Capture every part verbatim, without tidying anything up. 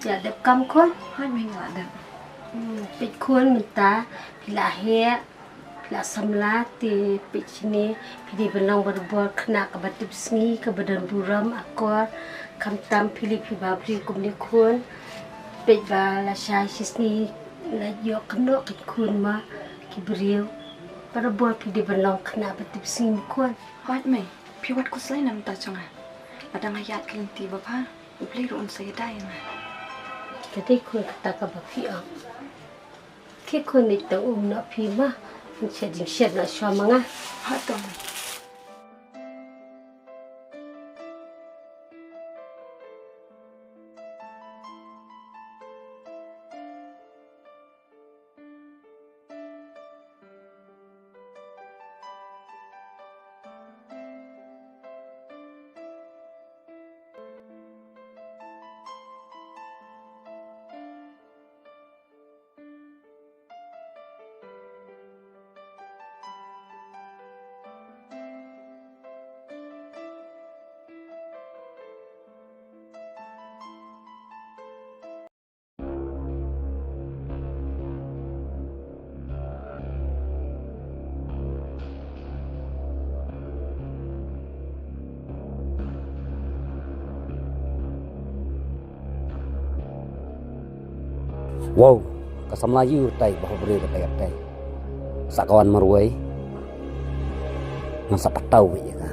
Ïa dep kam khun. Hooid mei, nga la dep. Hmm, peit khun mynta phi la heh, phi la samla te peit shane phi dei ban long barabor khynnah kaba tipsngi kaba don burom akor. Khamtam phi leh phi ba briew kumne khun. Peit ba la shai shisngi la ïoh kynnoh ki khun ma ki briew. Barabor phi dei ban long khynnah ba tipsngi ma khun. Hooid mei, phi wat khuslai na ka bynta jong nga. Lada nga ïaid ka lynti ba bha, U Blei ruh un sa ïada ïa nga. Ka dei khun kata kaba phi ong. Ki khun, ïeit tang um noh phi ma. Ngi shet jingshet noh shuwa ma nga. Ha to. Wow, ka samla ïa u tai, bah u briew katai katai. Sa ka wan marwei. Ngan sa pataw ïa ka.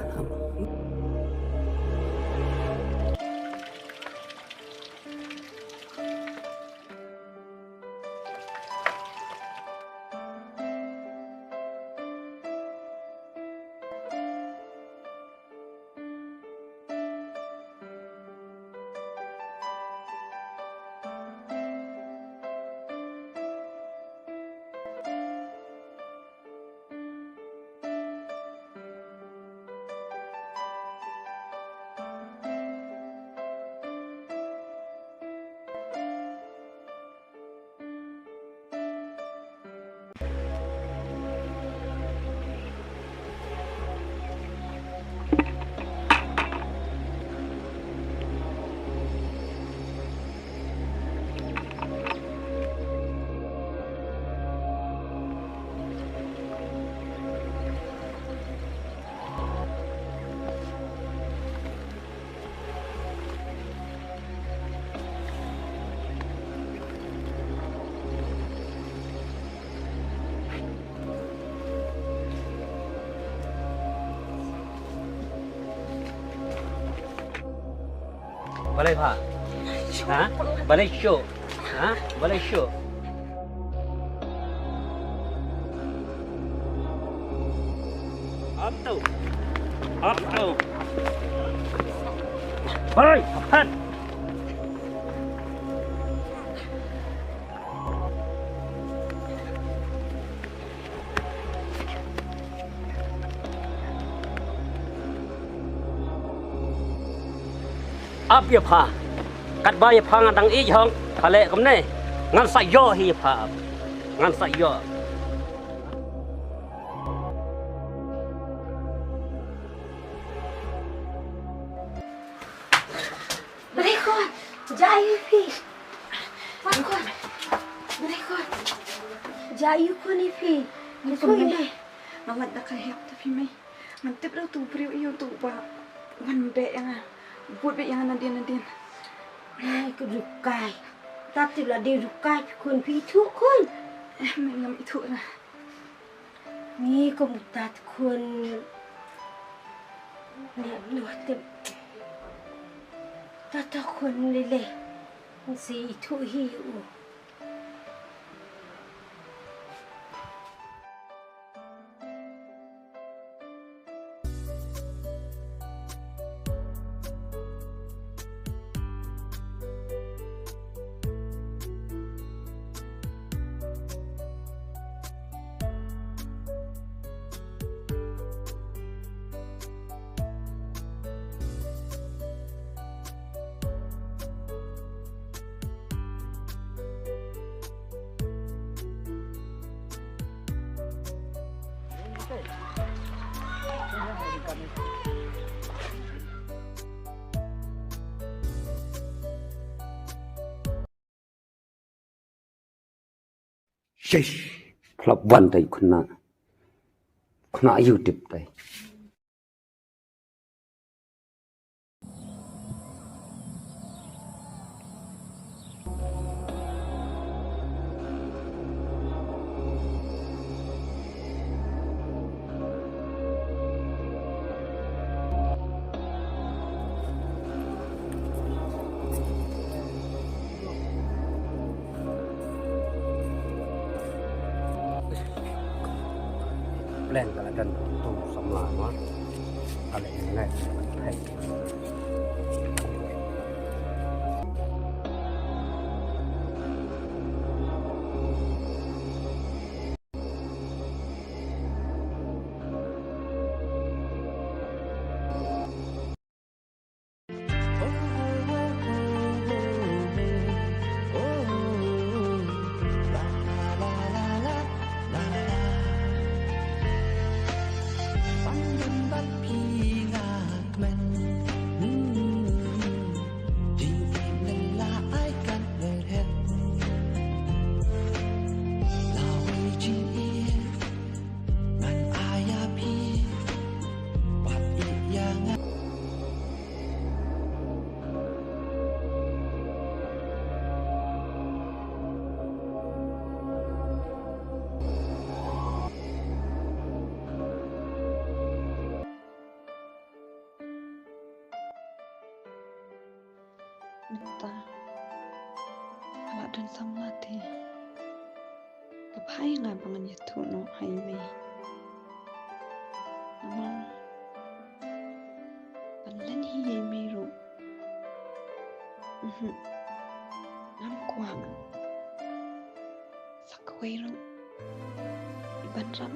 Balei pha? Ha? Balei shuh? Ha? Balei shuh? Ap tu. Ap tu. Balei, ap. Ap ïa pha. Katba ïa pha ngan dang ïeit hok, pha leh kumne. Ngan sa ïoh hi ïa pha. Ngan sa ïoh. Balei khun, jia aïu ïa phi? Wat khun. Balei khun, jia aïu khun ïa phi? Balei khun, balei? Nga lait da ka hep da phi mei. Ngan tip ruh tu briew aïu tu ba wan beh ïa nga. Bud beh ïa nga nadien nadien. Ai, ka rukai. Ta tip la dei rukai phi khun, phi ithuh khun. Eh, mei ngam ithuh ra. Ngi kum u tat khun. Ngi noh tip. Tat khun lei lei. Ngi sa ithuh hi u. Shish, phlap wan tai khuna. Khuna ayu tip tai. Plan ka la dang tung samla ma. Ka la ingat. Mynta nga la don samla te. Ka bha ïa nga ba ngan ïathuh noh ha i mei. Namar ban len hi ïa i mei ruh. Mhm. Ngam kwah. Sa kawei ruh. I Banrap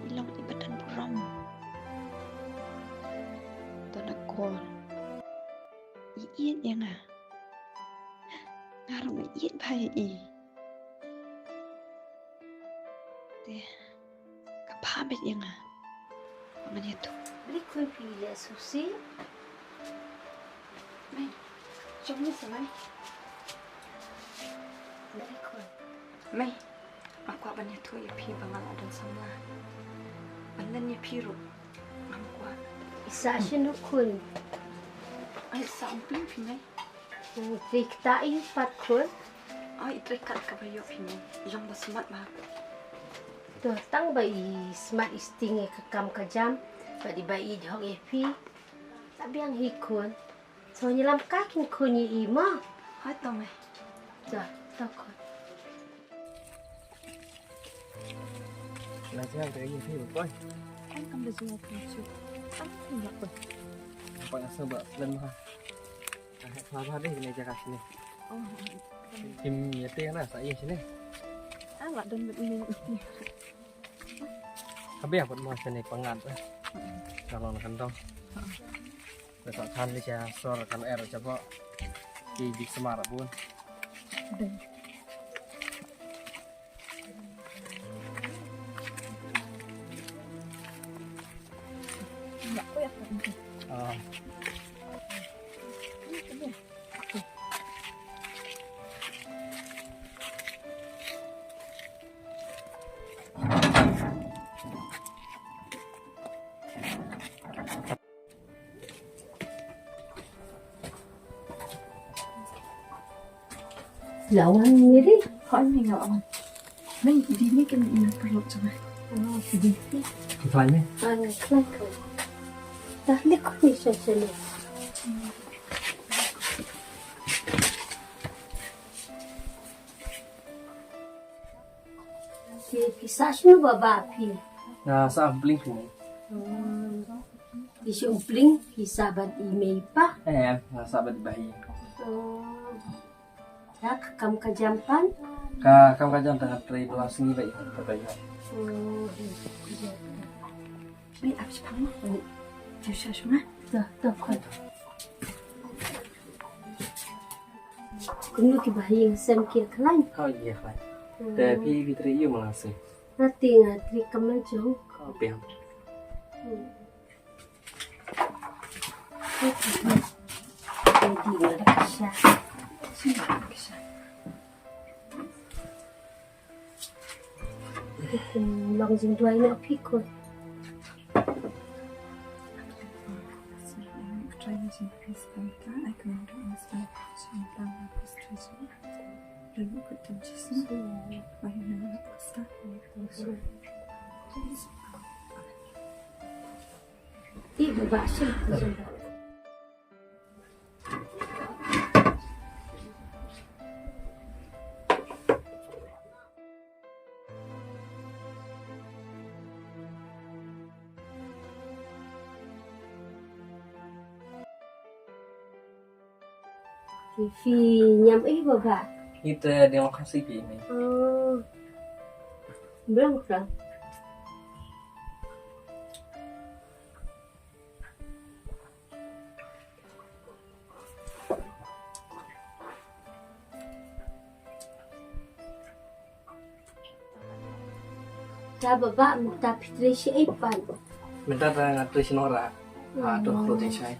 i long i ba don burom. To na kor. I ïeit ïa nga. Nga ruh nga ïeit bha ïa i. Te ka bha beit ïa nga. Ba ngan ïathuh. Balei khun phi ïa susi? Mei, jong ni sa mei. Balei khun? Mei, nga kwah ban ïathuh ïa phi ba nga la don samla. Ban len ïa phi ruh ngam kwah. I sah shano khun? Ai, sah Umpling phi mei. Trei kata ïa pat khun. Ai, trei kat kaba ïoh phi mei. Jong ba smat ba. To tang ba i smat i sting ïa ka kam ka jam. Ba i ba i hok ïa phi. Sa biang hi khun. So ngi lam ka kin khun ïa i mo. Hoi to mei. To, to khun. Na jia ka ngi phi ba poi. Kan kam da jia ka chu. Kan phi ba poi. Ba na sa ba plan ma. Ka hek pha ba dei na jia ka sini. Oh. Kim ïa te na sa ïa sini. Ah, ba don ba ini. Ka bia pat ma sini pangat. Ka long kan dong. Ka sa kan ni cha sor kan er cha ba. Ki dik samar bun. Lawan Mary. Hon ni nga on. Nang di ni kan ni perlu coba. Oh, sedih. Kau ni. Ah, nang kau. Dah ni kau ni saya sini. Phi, phi sah shano ba bah phi? Nga sah Umpling phi. Hmm. Phi sah Umpling, phi sah bad i mei i pa? Eh, nga sah bad i bah i. Hmm. Da ka kam ka jam pat? Ka kam ka jam tang trei dua sngi ba i ka trei. Hmm. Ni ap sipang ma. Ju sah shima. Da, da, koi. Kumno ki ba ha ïing ha sem ki ïa khlaiñ? Ha ïing ïa khlaiñ. Hmm. Te phi phi trei ïa u ma la se. Nga te nga trei kam la jong. Ka biang. Hmm. Te di nga da ka sha. Sha ka sha. Long jingduwai na phi ko. Ti ba ba shi. Phi niam ei ba ba? Ita dia makan sipi ni. Oh. Bilang kurang. Ta ba ba mynta phi trei shi ei pat? Mynta ta nga trei shi nora. Ha tu tu trei shi.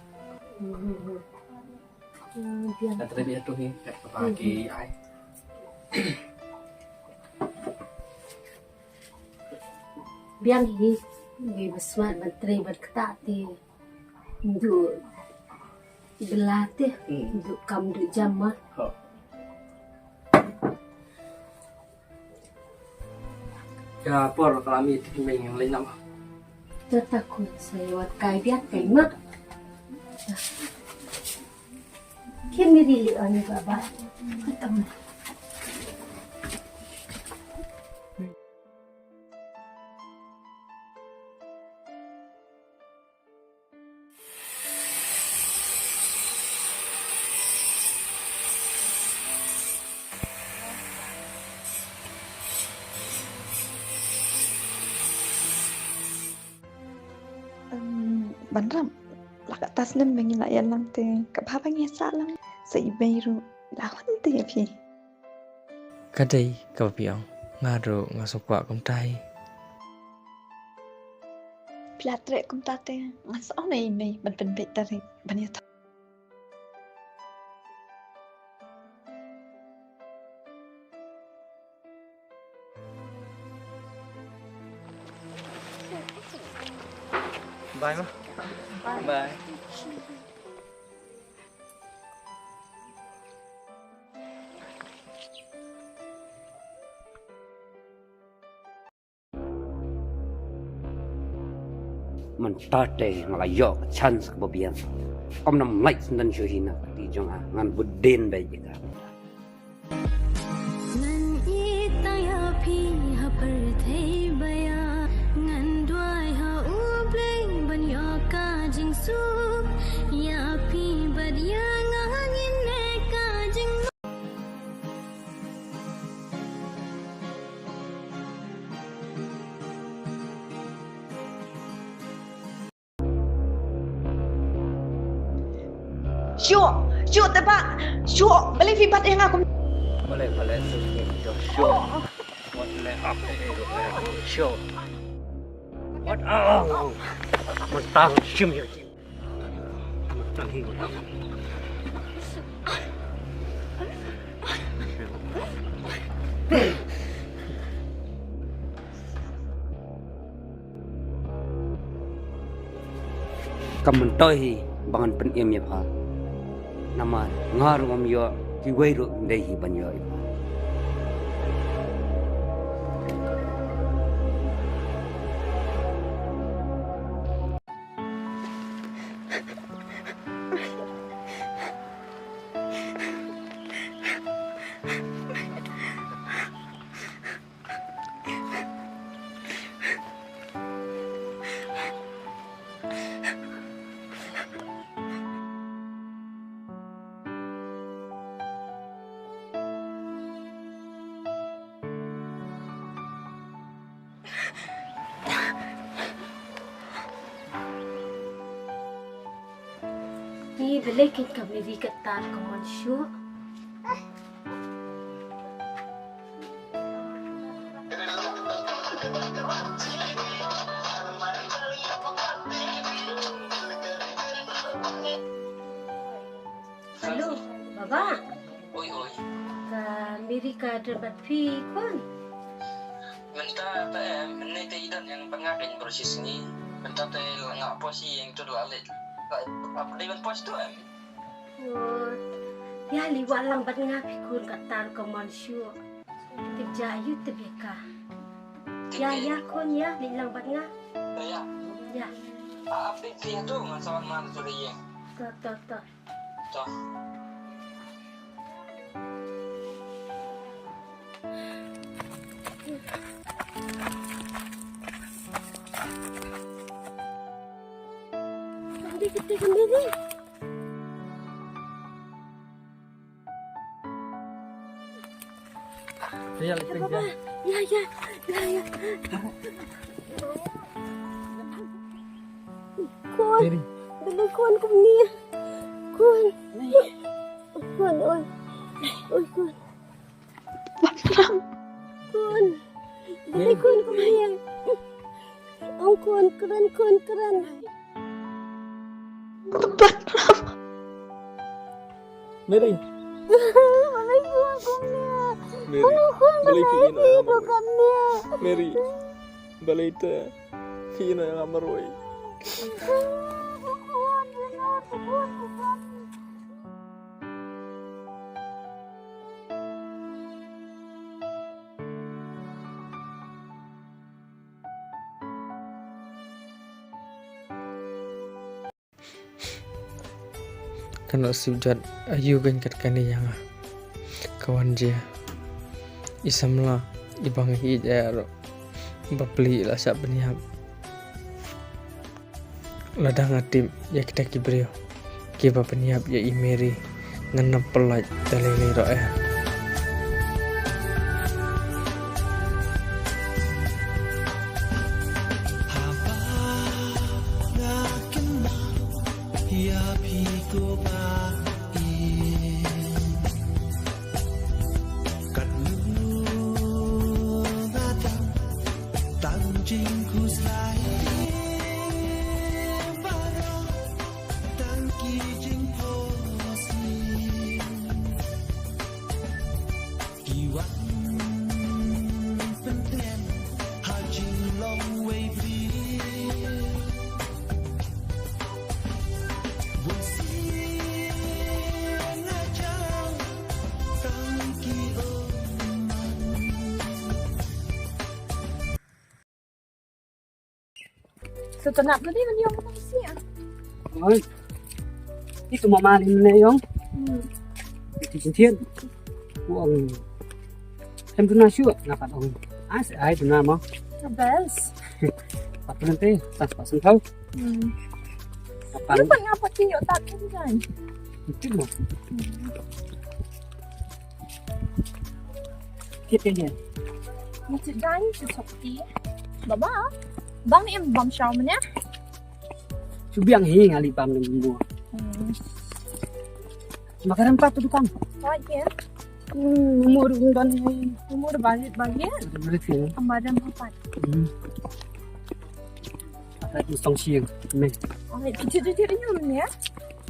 Nga trei bia tu hi kat ba ki ai. Biang hi ngi ba smat ban trei ban kata ti. Ndu bela te. Ndu kam ndu jam ma. Ya por kami ti kim beng yang lain nama. Tata ku saya wat kai biang kai ma. Kim miri li ani baba. Katam. Ban rap la ka tas nem ba ngi la ïalang te ka ba ba ngi sa lang sa i bei ru la hon te ïa phi. Ka dei kaba phi ong, nga ruh nga sngewkwah kumta hi. Phi la treh kumta te nga sa ong ïa i mei ban pynbeit tarik ban ïathoh. Bye ma. Bye. Mynta te nga la ïoh ka chance kaba biang. Ym nang lait senden shuh hi na ka kti jong nga, ngan bud dien beit ïa ka. Ngan ïeit tang ïa phi ha pyrthei ba ïa, ngan duwai ha U Blei ban ïoh ka jingsuk ïa phi bad ïa nga, ngin neh ka jing Shuh, shuh te ba, shuh, balei phi bat ïa nga kum. Balei, balei, shuh, shuh. Wat le hap, eh, eh, shuh. Wat, ah, ah, ah. Mentang shim ïa ki. Mentang hi. Kam myntoi hi ba ngan pynim ïa pha. Namar nga ruh ngam ïoh, kiwei ruh kim dei hi ban ïoh ïa pha. Ni balei kein ka Mary ka tar ka mon shuh. Hello, baba. Oi, oi. Ka Mary ka don bad phi khun? Nga Mynta te em, mynne te i don ïa nga ban nga kein baroh shi sngi. Mynta te nga poi shi ïing tu la leit. Ap dei ban poi shi tu em. Oh, ïa leit wad lang bad nga phi khun, katta ruh ka mon shuh. Tip ja ïa u tip ïa ka. Ïa ïa khun ïa leit lang bad nga. Ïa. Ïa. Ap dei phi tu ngan sa wan man tu ïa. To to to. To. Nanti kita sendiri. Ya, ya, ya, ya, ya. Khun. Dei khun kumne. Khun. Khun, oi. Oi, khun. Khun. Dei khun kumne. Ong khun, kren khun, kren. Mary. Mary. Balei phi ïeh noh ïa nga marwei? Mary. Balei te phi ïeh noh ïa nga marwei? Ka nusip jot aïu kein kat kane ïa nga. Ka wan jia i samla iba nga ïeit ïa ruh, bapli la shah pynïap. Lada nga tip ïa kita ki briew kiba pynïap ïa i Mary, ngan ym pynlait da lei lei ruh em. Kat nu ba dang tang jingkhuslai baroh tang ki jingphohsniew ki wan pyntriem ha jinglong wei briew. Sa tang nap tadi ban ïong sia. Oi. Itu mama ni ne ïong. Hmm. Itu jintian. Wong. Hem tuna shu na pat ong. As ai tuna mo. The best. Pat nanti tas pas engkau. Hmm. Kapan? Lu pernah pakai yuk tak kan? Itu mo. Hmm. Kit kit kit. Ni tu dah ni tu sokti. Baba. Bang ni em bang shaw mana? Subiang hi ngali bang ni mo. Hmm. Makaran pat tu kan. Oh, iya. Hmm, umur undan ni. Umur balik balik. Balik sini. Amadan papat. Hmm. Apa tu song siang. Ni. Oh, itu tu tu tu ni ya.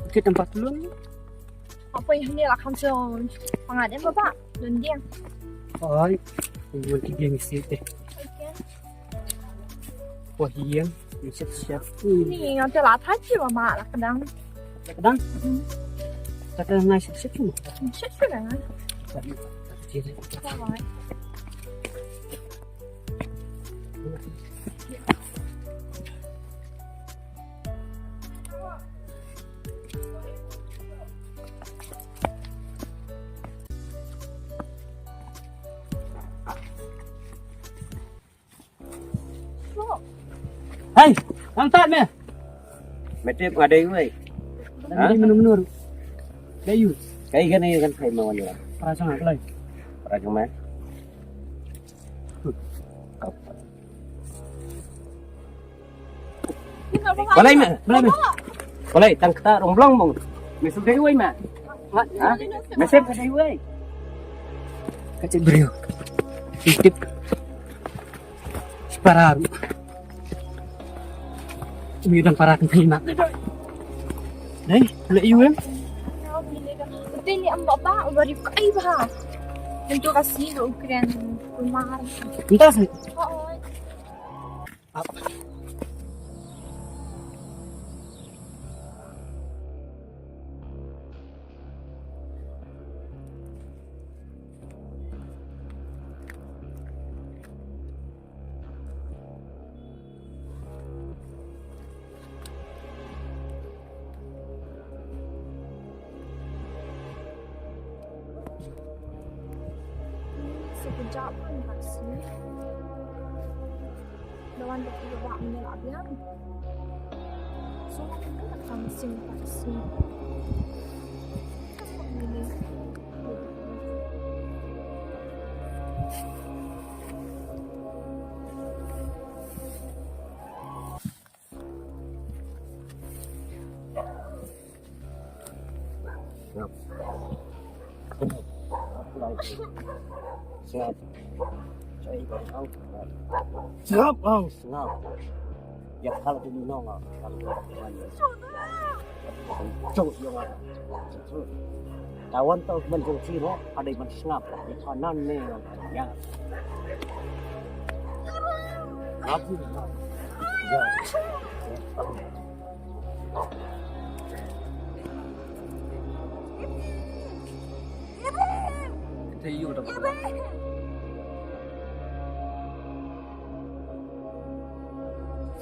Kita tempat dulu ni. Apa yang ni lah kansel pangadan bapa. Dun dia. Oi, buat dia mesti teh. Wah, iya, mesti siap. Ni yang telah tadi mama lah kadang. Kadang. Kadang ngai siap siap tu. Siap siap lah. Tadi. Bye. Hai, nang tat me. Metip ngadai wei. Ngadai menur-menur. Dayu. Kai kan ayu kan kai mawan ya. Perasaan apa lagi? Perasaan mana? Balai ma, balai ma. Balai tang kata romblong mong. Mesep dei wai ma. Ha? Mesep dei wai. Kacit beriu. Tip. Separar. Umi dan para kan kena. Dai, le iu em. Betul ni am bapa, bari kai bah. Tentu kasih lo ukren. Entah sih. Sekejap kan kat sini. Lawan baki ba mynne la biang. So, kan kat sini, kat sini. Sngap. Sngap. Sngap, Ong, sngap. Ïa ka la kumno nga. Cuk, ïa nga. Tawan tau man jong siro, ada man sngap. Ïa ka nan ne. Ïa. Sngap. Ïa.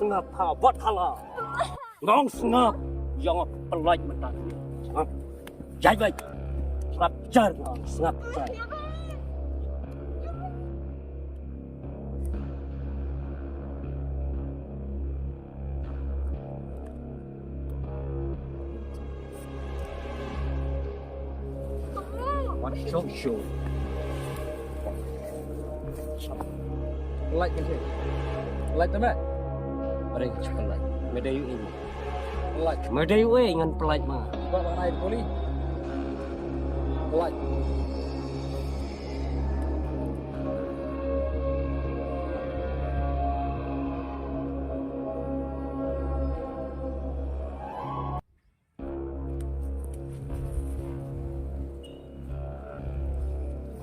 Sngap ha wat hala. Ngong sngap. Ïa nga pynlait mynta. Sngap. Jai bai. Sngap jar, sngap jar. Wan show show. Like kan sih. Like tu meh. Mari kita like. Meda yu ini. Like. Meda yu eh ngan pelait ma. Sebab orang lain boleh. Like.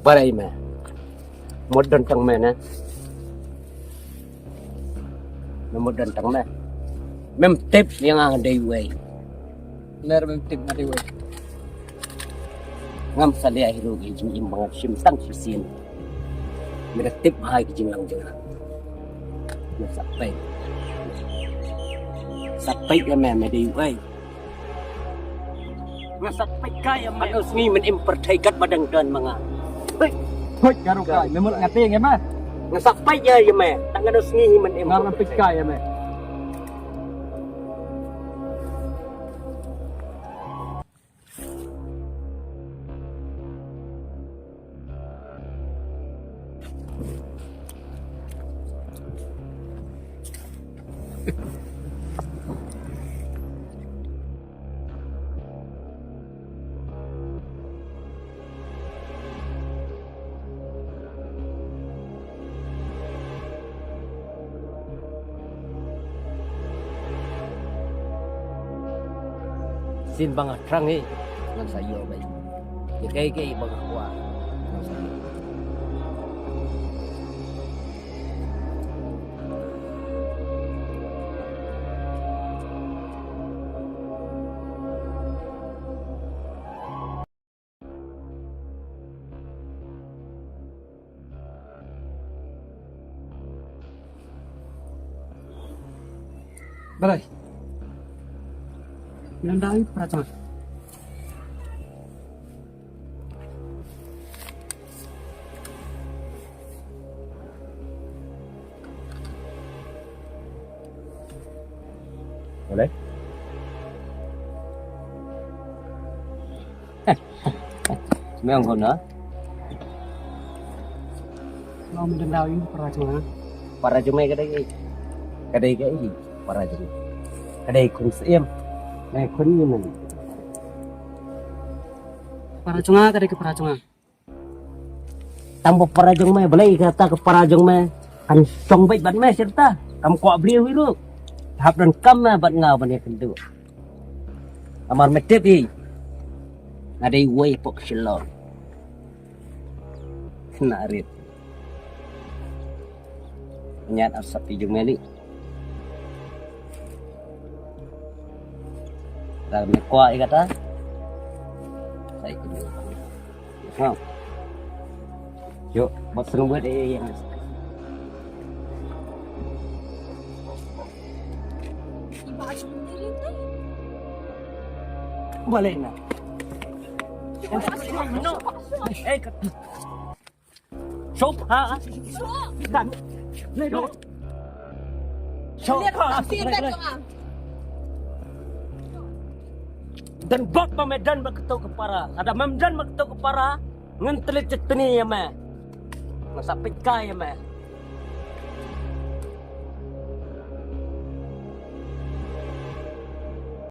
Barai me. Mut don tang me ne. Mut don tang me. Mem tip ïa nga dei wei. Ler mem tip nga dei wei. Ngam salia hi ruh ki jingim ba nga shim tang shisien. Me da tip bha ki jinglang jong nga. Me sa peit. Sa peit ïa me, me dei wei. Nga sa peit kai ïa me. Kat u sngi men im pyrthei kat ba dang don ma nga. Hoi, hoi, ka ruh kai. Me mut nga tieng ïa me. Nga sa peit ïa, ïa me. Tang kat u sngi hi men im. Nga peit kai ïa me. Sien ba nga thrang hi ngan sa ïoh beit. Ïa kaei kaei ba nga kwah ngan sa ïoh. Balei? Ngan dei para jong nga. Balei? Me ong kumno? Nga ong me dang dei para jong nga. Para jong me ka dei kaei? Ka dei kaei para jong me? Ka dei khun syiem. Me khun ïa mei? Para jong nga ka dei ka para jong nga. Tang ba para jong me, balei kata ka para jong me kan shong beit bad me shisha? Kam kwah briew hi ruh. Hap donkam me bad nga ban ïakynduh. Namar me tip hi, nga dei uwei hapoh Shillong. Khynnah rit. Nyat asap pi jumeli. Dah me kwa ikata. Sai kini. Ha. Yuk, buat seneng buat eh yang. Balik na. Eh, kat. Shop ha. Dan. Shop. Shop ha. Dan bok ba me dan ba ketok kepara. Ada mem dan ba ketok kepara. Ngan telit cetni ya me. Masa pika ya me.